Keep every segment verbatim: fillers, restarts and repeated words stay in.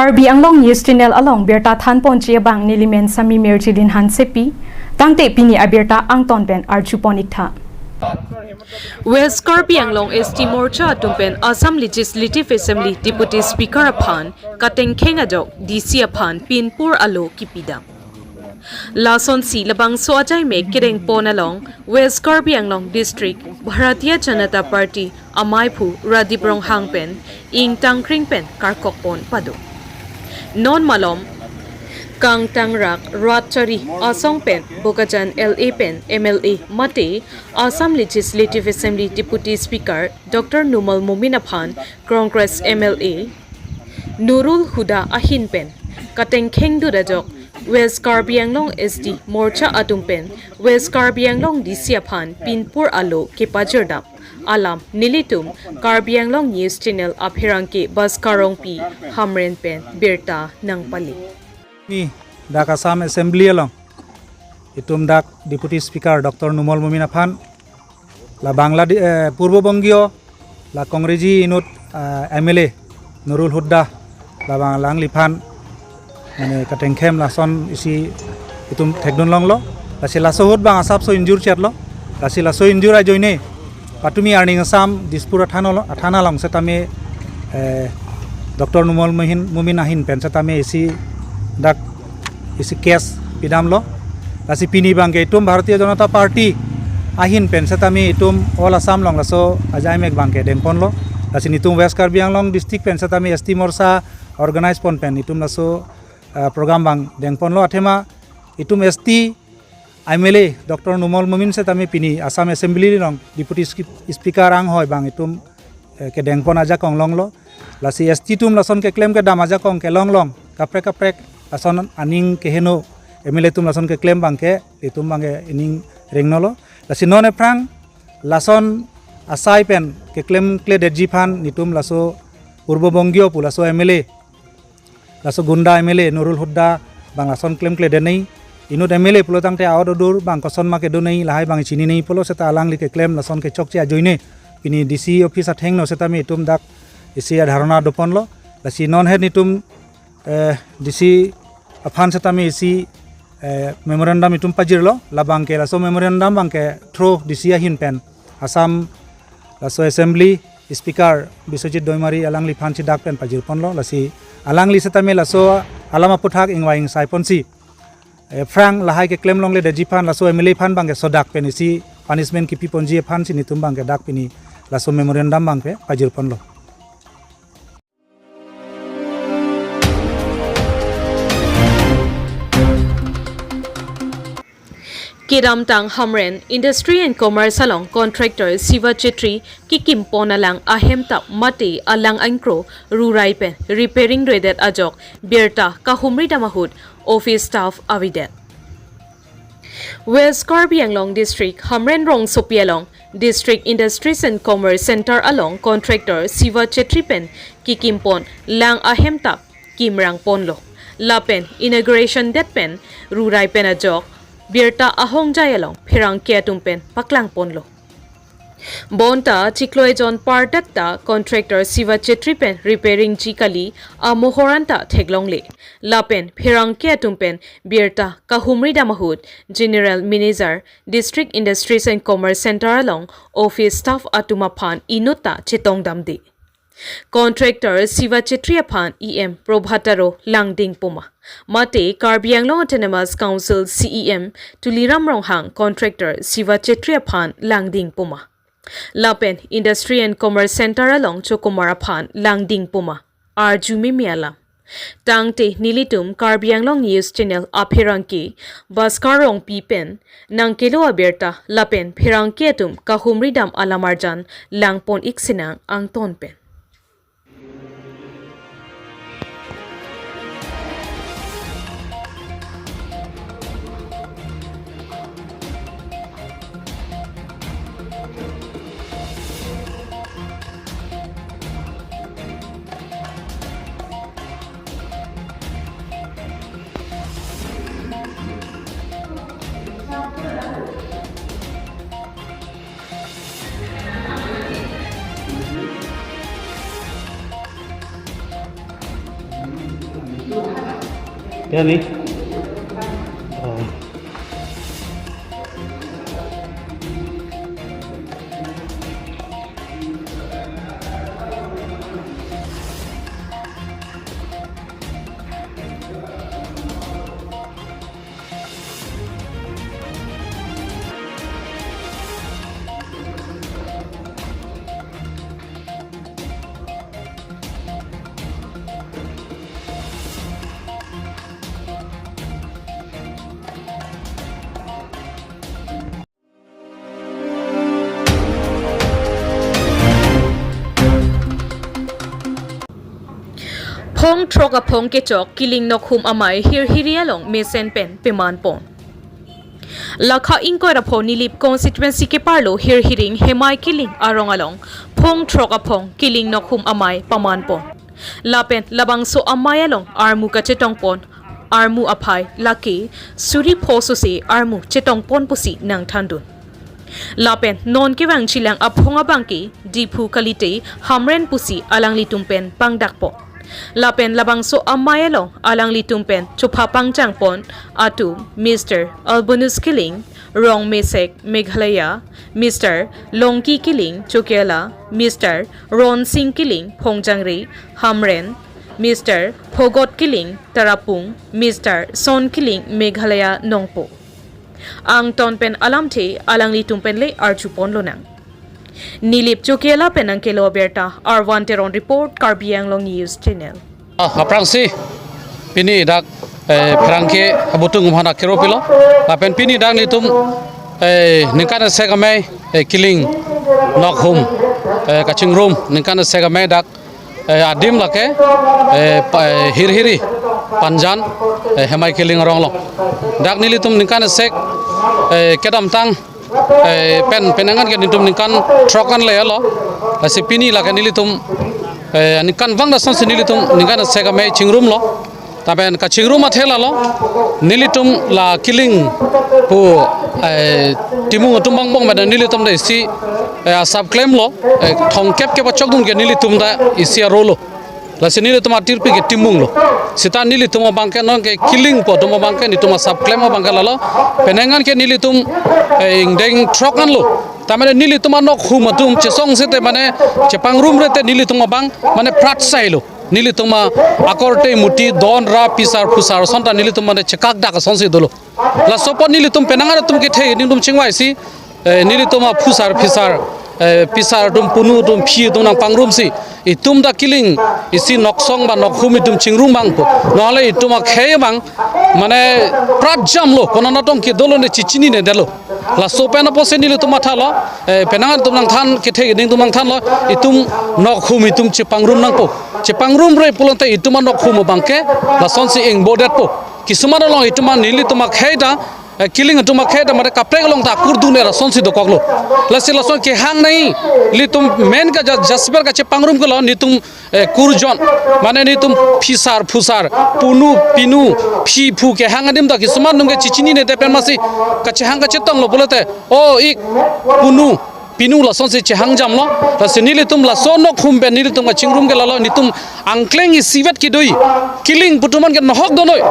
Karbi Anglong News Channel along birta thanponji abang nelimen Sami Mirjilin Hansepi, tangte pini abirta angton pen arjupon iktha. West Karbi Anglong S T Morcha atum pen Assam Legislative Assembly Deputy Speaker aphan katengkheng ajok D C aphan pinpur alo kipidam. Lasonsi labangso ajaimek kedengpon along West Karbi Anglong District Bharatiya Janata Party amaiphu Radip Ronghang pen ingtangkring pen karkokpon pado. Non malom kangtangrak rat chari asong pen Bokajan L A pen M L A mate Assam Legislative Assembly Deputy Speaker Doctor Numal Momin aphan Congress M L A Nurul Huda ahin pen katengkheng dut ajok West Karbi Anglong S T Morcha atum pen West Karbi Anglong D C aphan pinpur alo kepajirdam alam nelitum Karbi Anglong News Channel apherangke Bhaskar Rongpi Hamren pen birta nangpale. Ni dak Assam Assembly along itum dak Deputy Speaker Doctor Numal Momin aphan la Bangladesh, eh, Purbo Bangio la Congress inut, eh, M L A Nurul Huda labang alangliphan mane katengkheng lason isi itum thekdun longlo. Lasi laso ahut bang asapso injurchetlo. Lasi laso injur ajoine patumi arni Assam Dispur athan alo, athan along setame, eh, Doctor Numal Momin, Momin ahin pen setame isi dak isi case pidamlo. Lasi pini bangke itum Bharatiya Janata Party ahin pen setame itum All Assam along laso ajaimek bangke dengponlo. Lasi nitum West Karbi Anglong District pen setame S T Morcha organize pon pen itum laso, eh, program bang dengponlo. Athema itum S T M L A Doctor Numal Momin setame pini Assam Assembly along Deputy Spe-, Speaker anghoi bang itum, eh, kedengpon ajakong longlo. Lasi S T atum lason keklem kedam ajakong kelong long kaprek kaprek lason aning keheno M L A atum lason keklem bangke itum bangke ining ringnolo. Lasi non ephrang lason asai pen keklem kledetji aphan nitum laso Purbo Bangio pu laso M L A laso gunda M L A Nurul Huda bang lason klemkle denei. Inut M L A pulo tangte aot adur bang koson ma kedo nei lahai bang chininei pulo seta alangli keklem lason kechokche ajoine pini D C office athengno setame itum dak isi adharna doponlo. Lasi non het nitum, eh, D C aphan setame isi, eh, memorandum itum pajirlo. Labangke laso memorandum bangke through D C ahin pen Assam laso Assembly Speaker Biswajit Doimari alangliphan si dak pen pajirponlo. Lasi alangli setame laso alam aputhak ingvai ingsai ponsi, eh, ephrang lahai keklem longledetji aphan laso M L A aphan bangke sodak pen isi punishment kipi ponji aphansi nitum bangke dak pini laso memorandum bangke pajirponlo. Kedamtang Hamren Industry and Commerce along contractor Siva Chetri kikimpon alang ahem tap mate alang angkro rurai pen repairing redet ajok birta kahumridam ahut office staff avedet. West Karbi Anglong District Hamren rongsopi along District Industries and Commerce Center along contractor Siva Chetri pen kikimpon lang ahem tap kimrang ponlo. Lapen inauguration det pen rurai pen ajok birta ahongjai along pherangke atum pen paklang ponlo. Bonta chiklo ejon pardak ta contractor Siva Chetri pen repairing ji kali amohoran ta theklongle. Lapen pherangke atum pen birta kahumridam ahut General Manager District Industries and Commerce Center along office staff atum aphan inut ta chetongdamde. Contractor Siva Chetri aphan E M Prabhat Taro langding puma. Mate Karbi Anglong Autonomous Council C E M Tuliram Ronghang contractor Siva Chetri aphan langding puma. Lapen Industry and Commerce Center along chokomar aphan langding puma. Arjumimi alam. Tangte nelitum Karbi Anglong News Channel apherangke Bhaskar Rongpi pen nangkelo abirta lapen pherangke atum kahumridam alamarjan langpon ik sinang angton pen. Yani. Oh. Phong throk aphong kechok Killing Nokhum amei Hirhiri along mesen pen peman pon. Lakha ingkoi ra pho Nilip constituency keparlo Hirhiring Hemai Killing arong along phong throk aphong Killing Nokhum amei paman pon. Lapen labangso amei along armu kachetong pon, armu aphai lake suri pho sose armu chetong pon pusi nangthandun. Lapen non kevang chilang aphong abangke Diphu kalite Hamren pusi alanglitum pen pangdak pon. Lapen labangso amei along alanglitum pen chopha pangjang pon atum Mister Albinus Killing, Rong Mesek, Meghalaya, Mister Longki Killing, Chokela, Mister Ronsing Killing, Phongjangre, Hamren, Mister Phogot Killing, Tarapung, Mister Son Killing, Meghalaya, Nongpoh. Angton pen alamthe alanglitum pen le arju pon lonang. Nilip Chokela pen nangkelo abirta, R one Teron report, Karbi Anglong News Channel. Ah, aphrangsi pini dak, eh, pherangke abutung umhana kero pilo. Lapen pini dak nelitum, eh, ningkan sek amei, eh, Killing Nokhum, eh, kachingrum ningkan sek amei dak, eh, adim lake, eh, pa-, eh, Hirhiri Panjan, eh, Hemai Killing arong along. Dak nelitum ningkan sek, eh, kedamtang, eh, pen penang an ke nelitum ningkan throk an le lo. Lasi pini lake nelitum, eh, ningkan vang dasonsi nelitum ningkan sek amei chingrumlo. Lapen kachingrum athe lalo, nelitum la Killing pu, eh, timung atum bang bong mada nelitum ta isi, eh, asap klemlo, eh, thongkep kepachokdun ke nelitum ta isi arolo. Lasi nelitum atirpi ke timunglo. Seta nelitum abangke non ke Killing pu atum abangke nelitum asap klem abangke lalo. Penang an ke nelitum, eh, ingdeng throk anlo. Tamane nelitum anokhum atum chesong sete mane chepangrumre te nelitum abang mane prat sailo. Nelitum akorte muti don ra pisar phusar sonta nelitum mane chekak dak asonsi dolo. Laso apot nelitum penang an atum kethe nelitum chingvaisi, eh, nelitum aphusar phisar, eh, pisar atum punu atum phi atum nangpangrumsi itum ta Killing isi noksong ba nokhum itum chingrum bang po. Nohole itum akhei bang mane prat jamlo, konat atong kedolo ne chichinine detlo. Laso pen apotsi nelitum mathalo, eh, penang an atum nangthan kethe nelitum nangthanlo, itum nokhum itum chepangrum nangpo. Chepangrumre pulote itum anokhum abangke lasonsi ingbo detpo. Kisuman along itum an nelitum akhei ta, eh, Killing atum akhei ta mate kaprek along ta kurdun era sonsi dokoklo. Lasi lason kehang nai, nelitum men ka ja-, jasper kachepangrum kelo nelitum, eh, kurjon. Mane nelitum phisar phusar, punu pinu, phi phu kehang adim ta kisuman atum ke chichinine te pen masi kachehang kachetonglo pulote, o ik punu pinu lasonsi chehang jamlo. Lasi nelitum laso nokhum pen nelitum kachingrum ke lalo nelitum angkleng isivet kedo-i. Killing pu atum an ke nohok donoi.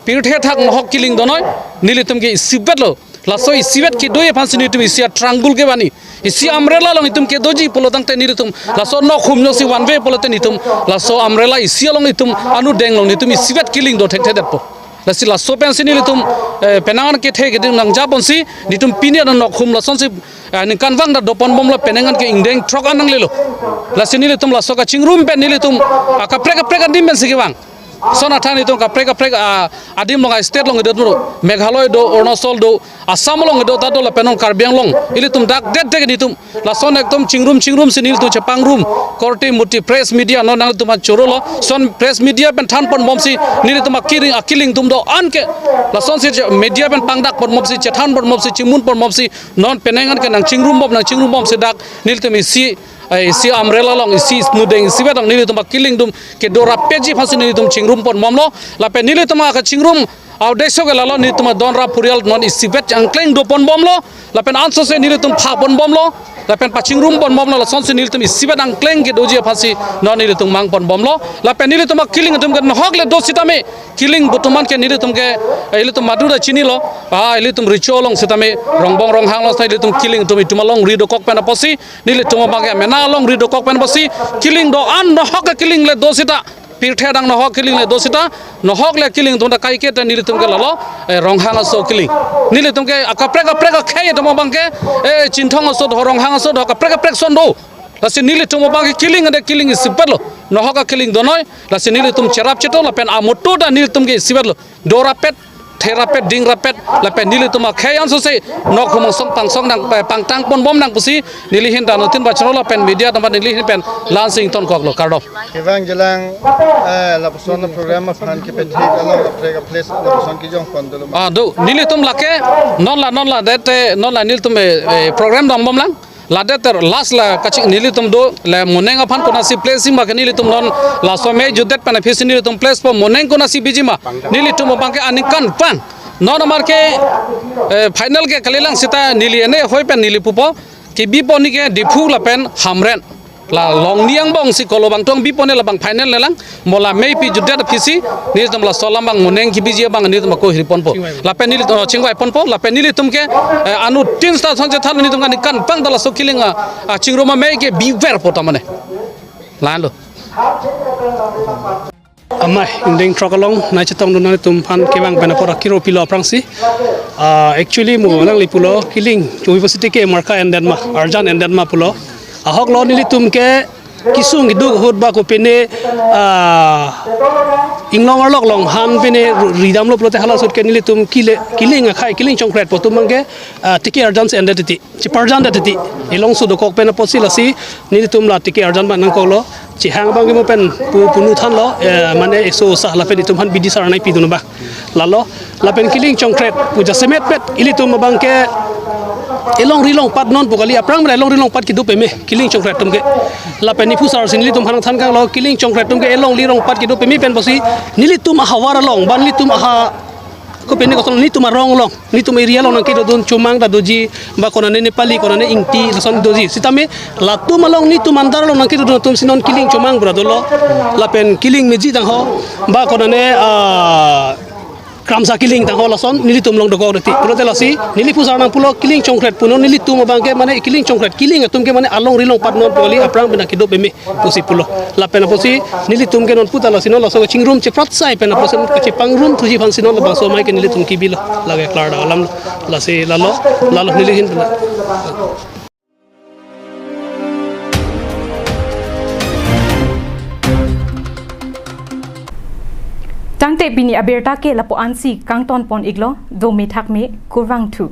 Pirthe thak nohok Killing donoi. Nelitum ke isivetlo. Laso isivet kedo-i aphansi nelitum isi atranggul kevan-i. Isi umbrella along itum kedoji pulo tangte nelitum laso nokhum nosi vanve pulote nelitum laso umbrella isi along itum anudeng along nelitum isivet Killing do thekthe detpo. Lasi laso pensi nelitum, eh, penang an kethe keding nangjaponsi nelitum pini an nokhum lasonsi, eh, ningkan vang ta dopon bomlo penang an ke ingdeng throk an nanglelo. Lasi nelitum laso kachingrum pen nelitum, ah, kaprek kaprek adim pensi kevang. Son athan nelitum kaprek kaprek, ah, adim along, ah, state along kedo, Meghalaya do, Arunachal do, Assam along kedo ta do lapen non Karbi Anglong. Ilitum dak det det nelitum lason ekdom chingrum chingrumsi nelitum chepangrum. Korte muti press media non nangtum achorolo. Son press media pen thanpon bomsi nelitum akiring akilling atum do-an ke. Lasonsi che-, media pen pangdakpon bomsi chethanpon bomsi chimunpon bomsi non penang an ke nangchingrum bom nangchingrum bomsi dak nelitum isi, eh, isi umbrella along isi inudeng isivet along nelitum akilling atum kedo rapji aphansi nelitum chingrumpon bomlo. Lapen nelitum akachingrum Audesho ke lalo, nelitum adon ra purial non isivet angkleng doponbomlo, lapen ansose nelitum phaponbomlo, lapen pachingrumbomlo, lasonsi nelitum isivet angkleng kedoji aphansi non nelitum mangponbomlo, lapen nelitum akiling atum ke nohok le do sitame, kiling botuman ke nelitum ke, eh, ilitum madu ta chinilo, ah, ilitum recho along sitame, Rongbong Ronghang along sitame ilitum kiling atum itum alongri dokok pen apotsi, nelitum abang ke mena alongri dokok pen apotsi, kiling do-an nohok ke kiling le do sita, pirthe adang nohok kiling le do sita, nohok le kiling atum ta kaike ta nelitum ke lalo, eh, Ronghang aso kiling. Nelitum ke akaprek kaprek akhei atum abang ke, eh, Chinthong aso do, Ronghang aso do, kaprek kaprek ason do. Lasi nelitum abang ke kiling ade kiling isivetlo. Nohok akiling donoi, lasi nelitum cherap cheto lapen amoto ta nelitum ke isivetlo. Do rapet, the rapet, ding rapet, lapen nelitum akhei ansose, nok humong song pangsong nang, eh, pangtangponbom nang pusi, neli ahin ta anuttin bachano lapen media atum aphan neli ahin pen la-ansi ingtonkoklo, kardom. Kevang jelang, eh, lapuson program aphan kepethek along kaprek place lapuson kejongpon dolo ma? Ah, do, nelitum lake, non la, non la, det, eh, non la nelitum, eh, eh, program dongbomlang. Ladet ter last la kaching nelitum do le moning aphan konatsi place sima ke nelitum non laso me jutdet pen aphisi nelitum place po moning konatsi bijima. Nelitum abang ke aningkanvang. Non amar ke, eh, final ke kalilang sita neli ene hoi pen neli pupo. Kebipo ni ke Diphu lapen Hamren. La longni angbongsi kolo bangtong bipo ne labang final lelang. Mo la meipi jutdet aphisi, nelitum laso alam abang moning kebiji abang nelitum ako hiriponpo. Chingvai. Lapen nelitum, oh, chingvaiponpo, lapen nelitum ke, eh, anuttin sta son chethan nelitum aningkanvang ta laso kiling a, a chingrum amei ke biverpo ta mane. Lanlo. Amei, ingdeng throk along, nai chetongdun nanglitum aphan kevang pen apor akiro pilo aphrangsi. Ah, actually mo nangli pulo kiling, Chobi University ke marka endet ma, arjan endet ma pulo. Ahoklo nelitum ke kesung keduk ahut ba kopine, ah, inglong arlok along han pine ri-, ridamlo pulote hala ahut ke nelitum kile-, kiling akhei, kiling chongkretpo atum abang ke, ah, tiki arjan si endet titi, cheparjan det titi. Elongso dokok pen apotsi lasi nelitum la tiki arjan abang nangkoklo. Chehang abang ke mo pen pu-, punu thanlo, eh, mane eso sah lapen itum aphan bidi sar nai pidun abang. Lalo, lapen kiling chongkret pu jasemet pet ilitum abang ke elongri longpat non pu kali, aphrang mera elongri longpat kedo peme kiling chongkret atum ke. Lapen niphu sar si nelitum aphan than kanglo, kiling chongkret atum ke elongri longpat kedo peme pen apotsi nelitum ahavar along, ba nelitum aha, kopine koson nelitum arong along, nelitum area along nangkedodun Chomang ta doji, ba konane Nepali, konane Ingti, lason doji. Sitame latum along nelitum andar along nangkedodun atum si non kiling Chomang pura dolo. Lapen kiling Meji tangho, ba konane, ah, Kramsa kiling tangho lason nelitum along dokok deti. Pulote lasi, neli phu sar nangpulo kiling chongkret pu non nelitum abang ke mane kiling chongkret, kiling atum ke mane alongri longpat non pu kali, aphrang pen nangkedo peme pusi pulo. Lapen apotsi nelitum ke non puta lasi non laso kachingrum chepratsai pen apotsi non kachepangrum thuji aphansi non labangso amei ke nelitum kebilo. Lake klardak alam lasi lalo, lalo neli ahin pen. Tangte pini abirta ke lapu-ansi kangtonpon iklo, do methak me, kurvangthu.